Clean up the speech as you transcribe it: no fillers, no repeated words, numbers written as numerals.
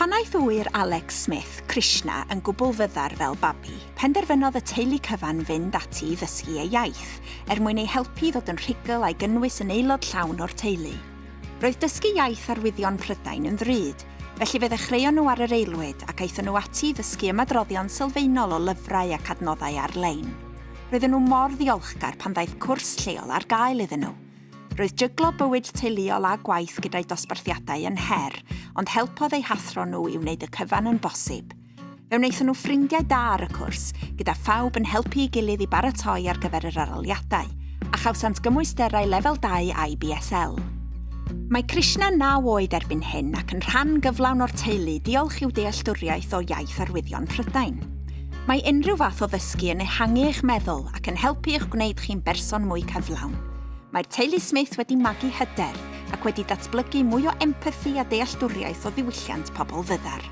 Pan aeth ŵyr Alex Smith, Krishna, yn gwbl fyddar fel babi, penderfynodd y teulu cyfan fynd ati i ddysgu ei iaith, er mwyn ei helpu i ddod yn rhugl a'i gynnwys yn aelod llawn o'r teulu. Roedd dysgu iaith arwyddion Prydain yn ddrud, felly fe ddechreuon nhw ar yr aelwyd ac aethon nhw ati i ddysgu ymadroddion sylfaenol o lyfrau ac adnoddau ar-lein. Roedden nhw mor ddiolchgar pan ddaeth cwrs lleol ar gael iddyn nhw. Roedd jyglo bywyd teuluol a gwaith gyda'u dosbarthiadau yn her, ond helpodd eu hathro nhw i wneud y cyfan yn bosib. Fe wnaethon nhw ffrindiau da ar y cwrs, gyda phawb yn helpu ei gilydd i baratoi ar gyfer yr arholiadau, a chawsant gymwysterau Lefel 2 IBSL. Mae Krishna naw oed erbyn hyn ac yn rhan gyflawn o'r teulu diolch i'w dealltwriaeth o iaith arwyddion Prydain. Mae unrhyw fath o ddysgu yn ehangu eich meddwl ac yn helpu i'ch gwneud chi'n berson mwy cyflawn. Mae'r teulu Smith wedi magu hyder ac wedi datblygu mwy o empathi a dealltwriaeth o ddiwylliant pobl fyddar.